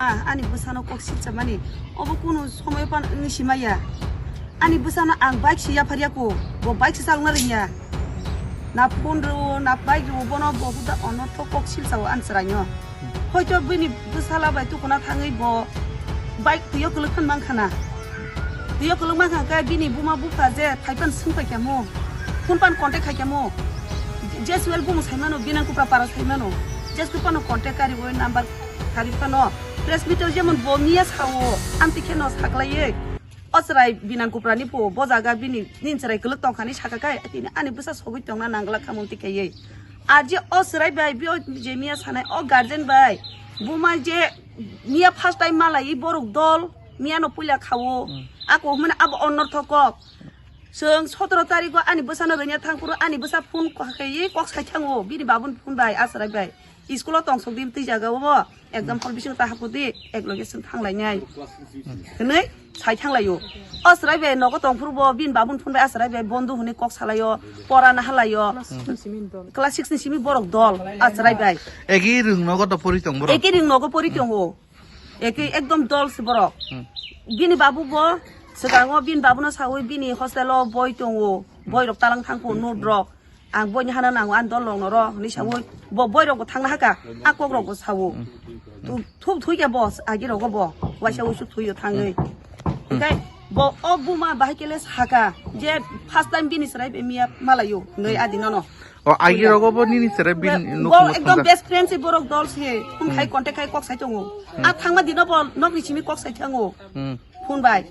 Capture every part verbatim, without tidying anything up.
Ah, ani bwsano kok silchamani obo kunu somoyo pan wngwi simaya. Ani bwsano ang bike si yapharya ko, bo bike si chalokna rwngya. Na phone rwo, na bike rwo, bono bo huda onortho kok silchao ani chwraino. Hoito bini bwsala bai tukuna thangwi bo bike twiyo kwlwk phan mankha na. Twiyo kwlwk mankha khe bini buma bupha je phai pan swng pai kha mo, phone pan contact khai kha mo. Jeswel bumo sai mano, Binang Kupra para sai mano. Jeswel pano contact kari bo number kari pano. Press meet o jemon bo miya sao, amtwi kheno saklaiwi. O chwrai Binang Kupra ni phuo, bo jaga bini nin chwrai kwlwk tongkha ni saka kai, tini ani bwsa sogwi tongna nangla khamung tikaiwi. Ar je o chwrai bai, bo je miya sanai, o guardian bai, buma je miya first time malai borok dol, miya no puila khao, ako hwnmani abo onortho kok. Chwng sotoro tarikgo ani bwsano rwnya thang phuru ani bwsa phone kok kaiwi kok sai thango, bini babuni phone bai, a chwrai bai. School o tongsok di twi jaga o bo. Exam hall bisingo ta hapudi, ek loge chwng thanglainai. Hwnwi sai thanglaio. O chwrai bai nogo tongphuru bo bini babun phone bai a chwrai bai bondo hwnwi kok salaio, pora nahalaio. Class six ni simi borok dol a chwrai bai. Egi rwng nogo to pori tong borok. Eki ring nogo pori tongo. Eki ekdom dol se borok. Hmm. Bini babu bo swkango bini babuno sawi bini hostel o boi tongo. Boi rok talang thangkho note rok. Ang boini hana nango, ang dol rok no ro, hwnwi sawi, bo boi rok bo thangna haka, a kok rok bo sawo. Tu-, thup thui khe bo, agi rogo bo, waisa uisu thuio thangwi. Hinkhe bo o buma bahai kele saka, je first time bini chwrai be miya malayo, hwnwi adi nono. O, agi rogo bo nini chwrai bin Bo nukhungo ekdom thangkha. Best friend se borok dol se, phone khai contact khai kok sai tongo. A thangma dino bo nokni simi kok sai thango. Hmm. Phone bai.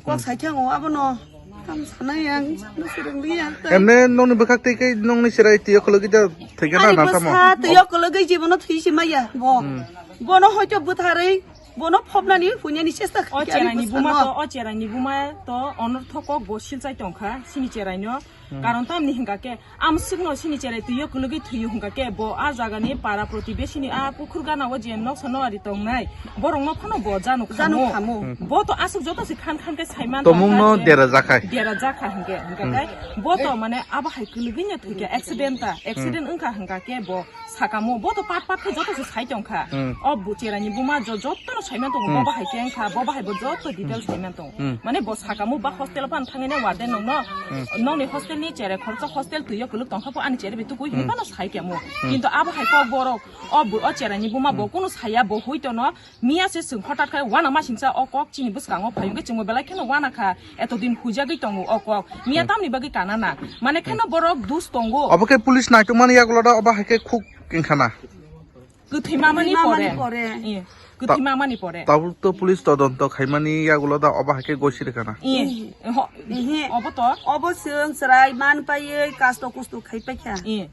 Kok sai thango, abono. Tam sanai ang, sana swrwng liya. Emne nokni bwkhak twi khe nokni chwrai twiyo khulugwi da thwikhe na Ani na tamo? Bwsa twiyo khulugwi jibono thwi se maya bo. Hmm. Bono hoito bwtharwi, bono phobnani hunyani chesta O khaikhe ani cheraini bwsa buma no. To, o cheraini buma to onortho kok bo silchai tongkha, sini cheraino. Hmm. Karon tamni hingka khe, Amswkno sini cherai twiyo kwlwgwi thwiyo hwnkha khe, bo a jagani para protibesini a pukhur gana o je noksa nowari tongnai, borokno phano bo jano Jano khamo. Khamo. Hmm. Bo to aswk joto se khan khan khe saiman Tomungno tongkha je dera jakha. Dera jakha hwnkhe, hwnkha Hmm. khe bo to mane abo hai kwlwgwino thwikha, accident ta, accident Hmm. wngkha hwnkha khe bo sakamo, bo to pat pat khe joto se sai tongkha. Hmm. O bo cheraini buma jo-, jotono saiman tongo, Hmm. bo bahai khe wngkha, bo bahai bo joto details saiman tongo. Hmm. Mane bo sakamo ba hostel o phano thangwi na warden nokno, Hmm. nokni hostel ni cherai khoroksa hostel twiyo kwlwk tongkha pho ani cherai bai tukui hinwi Hmm. phano sai khe mo. Hmm. Kintu abo hai kok borok o bo-, o cheraini buma bo Hmm. kunu saya bo hui tono miya se chwng hothat khai wana masingcha o kok chini bwskango phai hwnkhe chwngbo belai kheno wana kha eto din huijagwi tongo o kok miya Hmm. tamni bagwi kana na mane kheno borok dus tongo. Obo khe police naitukmani yagulo da obo hai khe khuk wngkha na. Kwthwi mamani Kwthwi mamani pore. pore. Iya, kwthwi Ta-, mamani pore. Tabuk to police todonto khaimani yagulo da obo hai khe gosi rwkha na. Iya, ho-, Ehe. obo to. Obo chwng chwrai man paiwi kasto kusto khai paikha. Iya.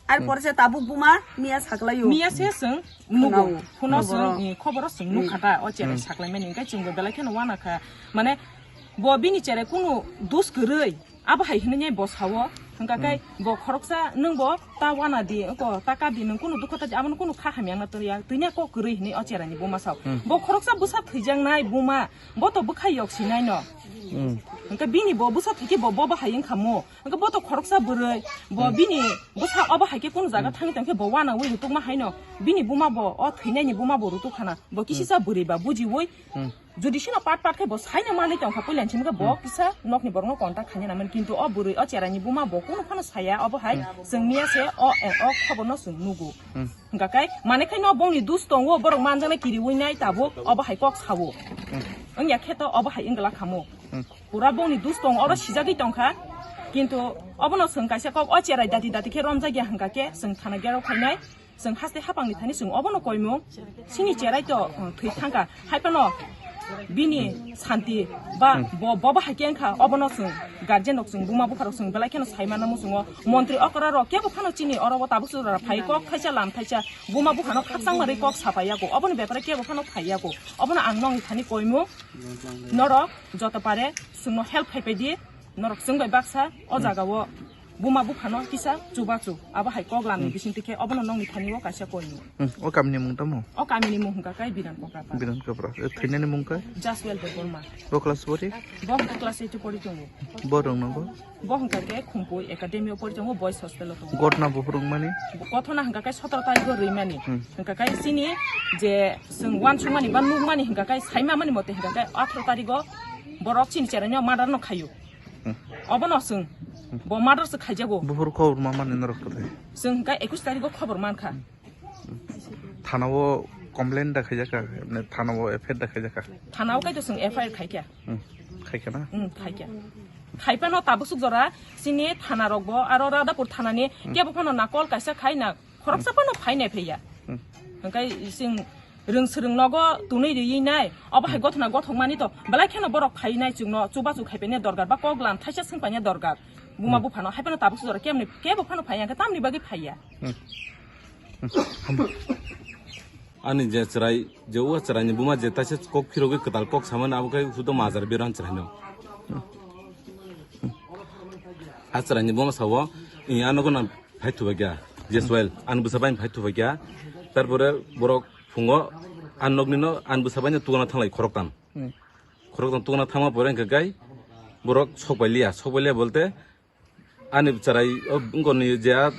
Ar Hmm. pore se tabuk buma miya saklaio. Miya se chwng nugo. Khwnao. Phuno Khoboro. chwng, iya, khoboro chwng Hmm. nukha ta, o cherai Hmm. saklaimani. Hwnkhe chwngbo belai kheno wana kha. Mane, bo bini cherai kunu dus kwrwi. Abo hai hinwi bo sao, hwnkha khe Hmm. bo khoroksa nwng bo ta wana di, ko ta ka di, nwng kunu dukho ta di, abono kunu kha hamya wngna tongya, tini kok kwrwi hinwi o cheraini buma sao. Hmm. Bo khoroksa bwsa thwijaknai buma, bo to bwkha yok sinai no. Hmm. Hwnkhe bini bo bwsa thwikhe bo, bo bahai wngkha mo. Hwnkhe bo to khoroksa bwrwi, bo Hmm. bini bwsa obo hai khe kunu jaga Hmm. thangwi tongkhe bo wana wi rutukma haino. Bini buma bo, o thwinaini buma bo rutuk khana. Bo Hmm. kisisa bwrwi ba bujiwi. Hmm. Judisino pat pat khe bo saino manwi tongkha, puilani simi khe bo Hmm. kisa nokni borokno contact khaina nangmani, kintu o bwrwi o cheraini buma bo kunu phano saya, obo hai Hmm. chwng miya se o, o khoborno chwng nugo. Hmm. Hwnkha khe, mane khe no bongni dus tongo, borok manjaknai kiriwi nai tabuk, obo hai kok sao. Hmm. Wngya khe to obo hai wngla khamo. Hmm. Pura bongni dus tongo, oro sijagwi tongkha, kintu obono chwng kaisa kok o cherai dati dati khe romjakya hwnkha khe chwng thana gerok khainai. Chwng haste hapangni thani chwng obono koimung, chini cherai to, uh, thwi thangkha. Hai phano bini santi ba Hmm. bo, bo bahai khe wngkha, obono chwng guardian rok chwng buma bupha rok chwng belai kheno sai mano muchungo. Montri okra rok kebo phano chini oro o tabuk chwra phai kok thaisa lam thaisa buma bupha no khakchang manwi kok sapai yago. Oboni bepare kebo phano phai yago. Obono ang nongni thani koimung, norok joto pare chwngno help khai pai di, norok chwng bai baksa o Hmm. jaga o Buma buphano kisa chubachu, abo hai kok lani Hmm. bising tikhe obono nongni thani o kaisa koi ni. Hmm, o kamini mung tamo? O kamini mung hwnkha khe Biran Kokrapa. Biran Kokrapa. E, thwinani mung khe? Jaswel Debbarma. Bo class bori? Bo hwnkha class eight o pori tongo. Bo rwng nogo? Bo hwnkha khe Khumpui Academy o pori tongo, boys hostel o tongo. Gotna bo phwrwngmani? Kothona hwnkha khe sotoro tarikh o rwimani. Hmm. Hwnkha khe chini je chwng uansukmani ba nukmani hwnkha khe saimamani mote hwnkha khe atharo tarikh o borok chini cherai no murder no khaio. Hmm. Obono chwng bo murder se khaijago. Buphuru khobor ma mani norok kwthai. Chwng hwnkha ekush tarikh o khobor mankha. Thana o complain da khaijaka, emne thana o F I R da khaijaka. Thana o kaito chwng F I R khaikha. Hmm. Khaikha na? Hmm, khaikha. Khaipano tabuk suk jora chini thana rok bo aro Radhapur thana ni Hmm. kebo phano na call kaisa khai na khoroksa Hmm. phano phainai phaiya. Hmm. Hwnkhe chwng rwng swrwng nogo tunui riwi nai, obo hai Hmm. gothona gothok mani to belai kheno borok phainai chwngno chubachu khaipaina dorkar ba kok lam thaisa swngpaina dorkar. Buma Hmm. buphano hai phano tabuk suk jora kemni kebo phano phaiya hwnkhe tamni bagwi phaiya. Hmm. Hmm. Ani je chwrai, je o chwraini buma je taisa kok phirogwi kwtal kok samani abo khe hudo majar bero chwraino. A chwraini buma sao, i ano gana phai thubaikya, Jeswel, ani bwsa bai phai thubaikya. Tarpore borok phungo ani noknino ani bwsa bai tukna thanglai khoroktan. Hmm. Khoroktan tukna thangma pore hwnkhe gai borok sokbai liya, sokbai liya bolte ani chwrai o wngkoni je a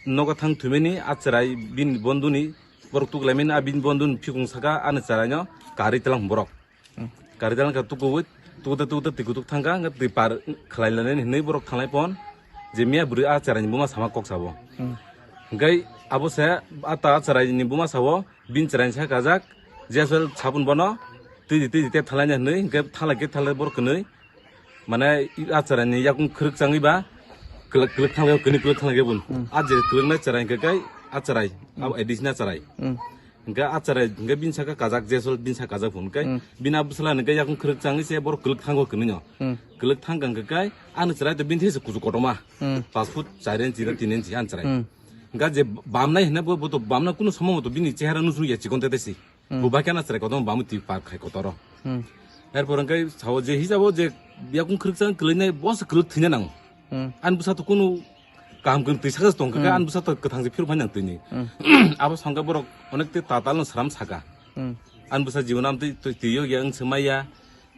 nogo thang thumini a chwrai bini bonduni borok tuklaimani a bini bonduni phikung saka ani chwraino karwi tlang borok. Hmm. Karwi tlang kha tukuwi tukte tukte twi kutuk thangkha hwnkhe twi par khlai lainani hinwi borok thanglai pon je miya bwrwi a chwraini buma sama kok sabo. Hmm. Hwnkhe abo se a ta chwraini buma sao bini chwraini sa kajak Jeswel sabun bono twi di twi di tep thalai hinwi hwnkhe thalai khe thalai borok kwnwi. Mane, i a chwraini yakung khwrwk changwi ba kwlwk, kwlwk thanglaio, kwni kwlwk thanglaikhe bun. Hmm. A je kwlwknai chwrai hwnkhe kai a chwrai, Hmm. abo additional chwrai. Hmm. Hwnkhe a chwrai hwnkhe bini saka kajak, Jeswel bini saka kajak phun hwnkhe Hmm. bini a bwsala hwnkhe yakung khwrwk changwi se borok kwlwk thango kwni no. Hmm. Kwlwk thangkha hwnkhe kai ani chwrai to bini thai se kuchuk kotorma. Hmm. Pas foot char inchi na tin inchi ani chwrai. Hmm. Hwnkhe je bamnai hwnkhe bo, bo to bamna kunu somo to bini chehara nusung ya chikon tete si. Hmm. Bo bai kheno chwrai kotorma bamwi twi par khai kotoro. Hmm. Erpor hwnkhe sao je hisabo je yakung khwrwk chang kwlwinai bo se kwlwk thwina nango. Hmm. Ani bwsa to kunu kaham kwrwng twi sakha se tongkha khe Hmm. ani bwsa to kwthang se phirok phai nang twini. Hmm. Abo songkhe borok onek twi tatal no sram saka. Hmm. Ani bwsa jibono amtwi twi, twi yo ya wng se maya.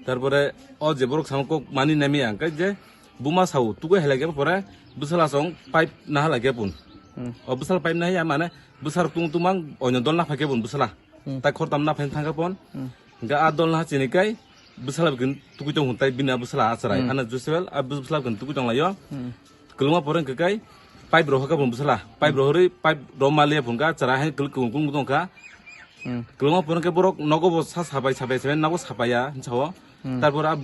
Tarpore o je borok samo kok mani nai maya hwnkhe je buma sao tugui hai lai khe pore bwsala song pipe naha lai khe pun. Hmm. O bwsala pipe nahaya mane bwsarok tung tung mang oino dol naphai khe pun bwsala. Hmm. Tai khortam naphai thangkha pon. Hmm. Hingke a dol naha chini kai bwsala bwkhe tukui tong hwn tai bini a bwsala a chwrai. Hmm. Ano Joseph a bwsala bwkhe tukui tong laio. Hmm. Kwlwngma pore hwnkhe kai pipe rok hakha pon bwsala. Pipe rok hwrwi pipe rok maliya phunka chwrai hai kwlwk kwlwng kwlwng tongkha. Hmm. Kwlwngma pore hwnkhe borok nogo bo sa sabai sabai sabai nogo sapaiya hinsao. Hmm. Tarpor a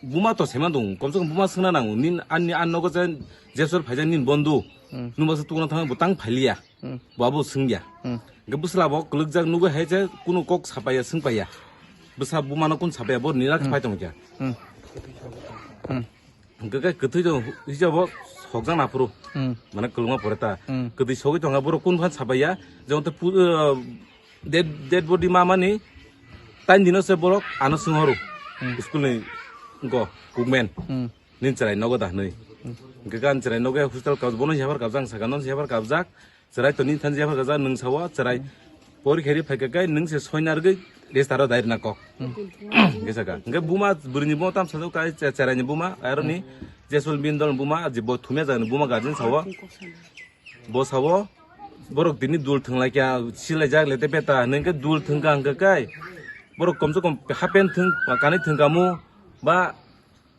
buma to saiman tongo. Komse kom buma swngna nango. Nini ani a nogo je Joseph phaijak nini bondhu. Hmm. Nwng baksa tukuna thangma bo tang phailiya. Hmm. Bo abo swngya. Hmm. Hingke bwsala bo kwlwkjak nugwi hai je kunu kok sapaiya, swngpaiya. Bwsa bumano kun sapaiya, bo nira Hmm. phai tongkha. Hmm. Hmm. Hingke khe kwthwi tong hijabo sokjak naphuru. Hmm. Mane kwlwngma pore ta. Hmm. Kwthwi sogwi tongkha borok kun phan sapaiya, jemon te pu-, uh, dead, dead body mamani tain dino se borok ano swnghoro. Hmm. School ni go, kukmen. Hmm. Nini chwrai nogo da hwnwi. Hmm. Hingke gan chwrai nogo hostel kau bono hebar kabjak, ang saka non hebar kabjak. Chwrai to nini thansa hebar kabjak, nwng sao chwrai. Hmm. Porikha ri phaikha kai nwng se soina rwgwi restaro dai rwna kok. Hmm. Hingke saka. Hingke buma bwrwini buma tam sajak kai che-, chwraini buma, aroni Hmm. Jeswal bin dol buma, je bo thumya jagani buma guardian sao. Bo sao, borok tini dul thwnglaikha, silaijak lete beta, hwnwi hingke dul thwngkha hingke kai. Borok komse kom hapen thwng, kanwi thwngkhamu, ba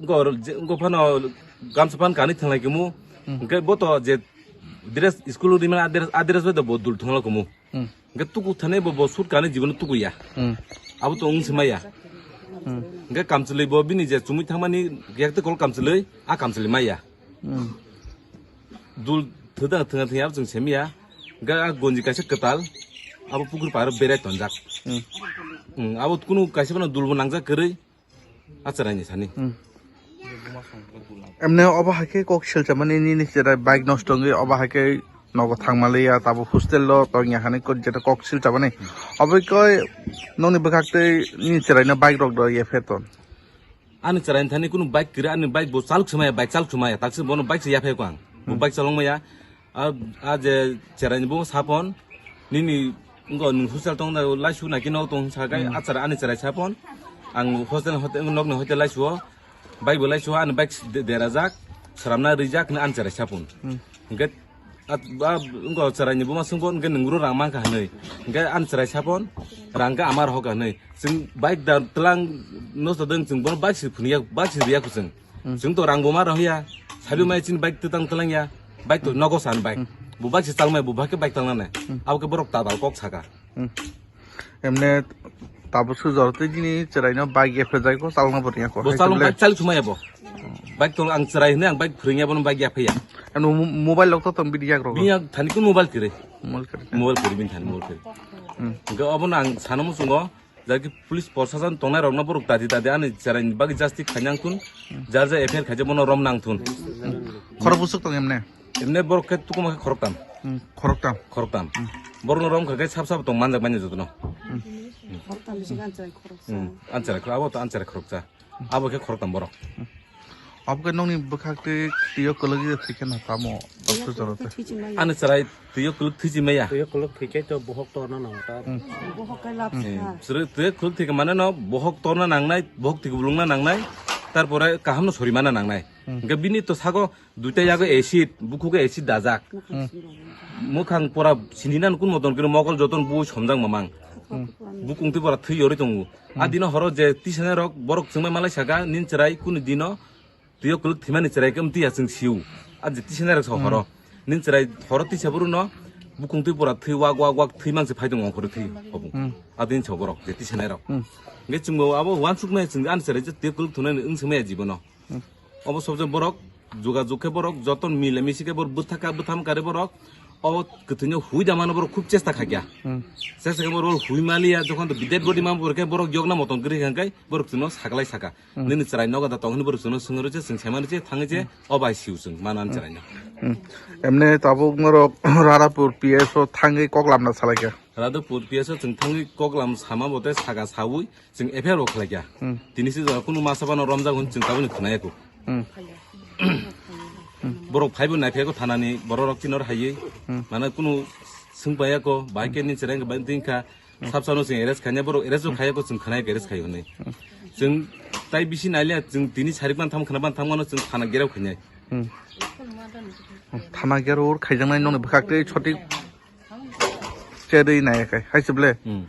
Wngkha oro je, wngkha phano gamsa phan kanwi thwnglai khamu. Hmm. Hwnkhe bo to je dress school rimani a dress, a dress bai to bo dul thwngla khamu. Hmm. Hwnkhe tuku thani bo, bo suit kanwi jibono tukuya. Hmm. Abo to wng se maya. Hmm. Hwnkhe kamchwlwi bo bini je chumui thangmani yak tei kol kamchwlwi, a kamchwlwi maya. Hmm. Dul thwda thwngya thwngya abo chwng se maya. Hwnkhe a gonji kaisa kwtal, abo pukur paro berai tonjak. Hmm. Hmm, abo kunu kaisa phano dul bo nangjak kwrwi. Acharaini sani. Hmm. Emne obo hai khe kok silchamani nini cherai bike nosto wngwi obo hai khe nogo thangmaliya tabo hostel o tongya hinwi kok jeta kok silchamani. Obo khe nokni bwkhak tei nini cherai no bike rok do ye pher ton. Ani cherai thani kunu bike kwrwi ani bike bo chalok swmaya bike chalok swmaya taksa bono bike se yaphai kho ang. Bo bike chalong maya. A, a je cherai ni bo sapon, nini ngo nung hostel tong na lai su na kino tong sa kai, a cherai ani cherai sapon. Ang hostel hote, nok ni hote lai suo. Bike bo lai suo, ani bike de-, derajak, saramna rijak ni ani cherai sapon. Hingke, a, a, ngo cherai ni bo ma sungko, hingke nung ro rang mangka hanoi. Hingke ani cherai sapon, rang ke amar hoka hanoi. Sing bike da telang no sa deng sing bo bike si phuniya, bike si riya kuseng. Chwng to rang bo ma rohya, sabi mai chini bike twtang twlang ya, bike to nogo san bike. Bo bike se talmai, bo bike ke bike talna nai. Abo ke borok tadal kok saka. Emne tabo sujor tei jini cherai no bike ya phejai ko chalna bo riya ko. Bo chalung bike chal sumai bo. Bike to ang cherai hne ang bike phring ya bono bike ya phaya. Ano mo-, mobile lok to tong bidi yak rogo. Biya thani ko mobile kire. Mobile kire. Mobile kire bin thani mobile kire. Hingke obo no ang sana musungo. Jaki police prosason tongnai rokno borok tadi tadi ani cherai ni bagwi jasti khainang thun, jar ja F I R khaijak bono rom nang thun. Khorok bwswk tong emne? Emne borok khe tukuma khe khoroktam. Hmm, khoroktam. Khoroktam. Borokno rom kha khe sab sab tong manjak manya jotono. Khoroktam bisi gan cherai khoroksa. Hmm, an cherai khorok, abo to an cherai khoroksa. Abo khe khoroktam borok. Abo khe nokni bwkhak twi twiyo kwlwk ye thwi khe na tamo? Doctor jora twi. Ani cherai twiyo kwlwk thwi chi maya. Twiyo kwlwk thwi khe to bohok torna nango ta. Hmm. Bohok kai lab sa. Cherai twiyo kwlwk thwi khe mane no bohok torna nangnai, bohok thwi bulungna nangnai, tarpore kaham no sori mana nangnai. Hmm. Hingke bini to sago duita yago acid, bukhugo acid dajak. Hmm. Mwkhang pora sininan kun moton kiri mokol joton bui somjak mamang. Hmm. Bukung twi pora thwi yori tongo. A dino horo je tisanai rok borok chwngmai malai saka nin cherai kunu dino twiyo kwlwk thwimani cherai khe mtwi ya chwng siu. A je tisanai rok sa horo nin cherai horo tisa buru no bukung twi pura thwi wak wak wak thwi mangse phai tongo ongkhoro thwi hobo. A din sa borok je tisanai rok. Hingke chwngbo abo wansuk nai chwng ani cherai je twiyo kwlwk thwnani wng se maya jibono. Obo sobje borok juga jug khe borok joto mile misi khe borok bwthaka bwtham kari borok. O kwthwino hui da mano borok khub chesta kha kya. Chesta khe borok hui maliya, jokhon to dead body ma borok khe borok yokna moton kwrwi kha khe borok chwngno saklai saka. Nini chwrai nogo da tong hwnwi borok chwngno swngwi rw se, chwng saimani se, thangwi se, o bai siu chwng mano ani chwraino. Emne tabuk norok Radhapur P S o thangwi kok lamna salai kha. Radhapur P S o chwng thangwi kok lam sama bo tei saka saui chwng F I R bo khlai kha. Tini se jora kunu masa bano romjak hwn chwng tabukni khwnaya kho. Hmm. Borok phaibo naiphai ko thanani borok rok tinor haywi. Hmm. Mane kunu swngpaiya ko, bai khe ni chereng bai tingkha. Hmm. Sab sano chwng arrest khaina borok arrest bo khaiya ko chwng khwnai arrest khai hwnwi. Hmm. Chwng tai bisi nailia chwng tini sarik ban tham khna ban tham gano chwng thana gerao khainai. Hmm. Thana gerao khaijaknai nokni bwkhak tei sotik cherwi nai kai hai se ble. Hmm.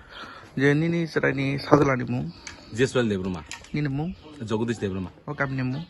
Je nini chwraini sajla ni mung? Jeswal Debruma. Nini mung? Jagadish Debruma. O kamini mung?